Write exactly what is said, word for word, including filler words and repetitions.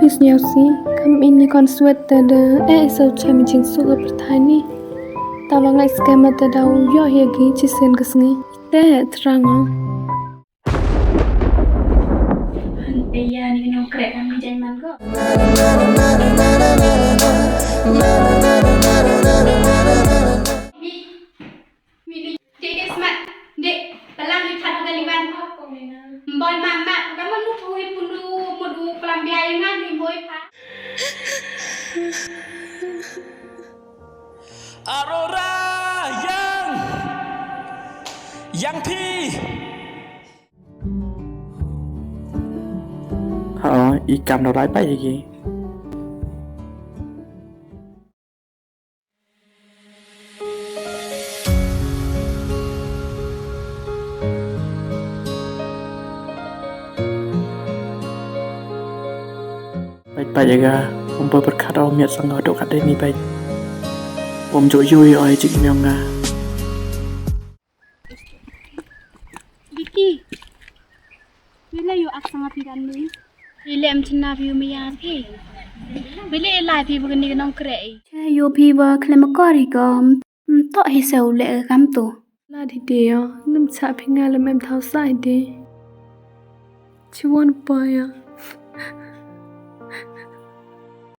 Sñiaw si, kam ini kon swet te de, eh, so chami jing suka pertani. Taba ngai skema te dau yo ya gi chisen ke sngi. Te teranga. Ante ya ni no krek kami jai man ko. Mi, mi, mi, dek, dek, smat. Dek, pelang ni khat kali ban. Mbon mama, kamu nu pui pundu, mudu pelam biaya ngan ni boy pa. Arora yang, yang pi. Ha, i kam da lai pai ki. Bait bait ïa nga, um boi pyrkhat ïa u miat sangga dok kat dei ni bait. Um ju ïohi oi jik miang nga. Vicky. Wile yu ak sanga phi kan ni. Wile em chna phi u maya phi. Wile e lai phi ba kani ka nong krei. Che yu phi ba khlem akor hi ko. Mto hi se u le kam tu. La di de yo. Num cha phi nga lem em thau sa hi de. Chi won pa ya.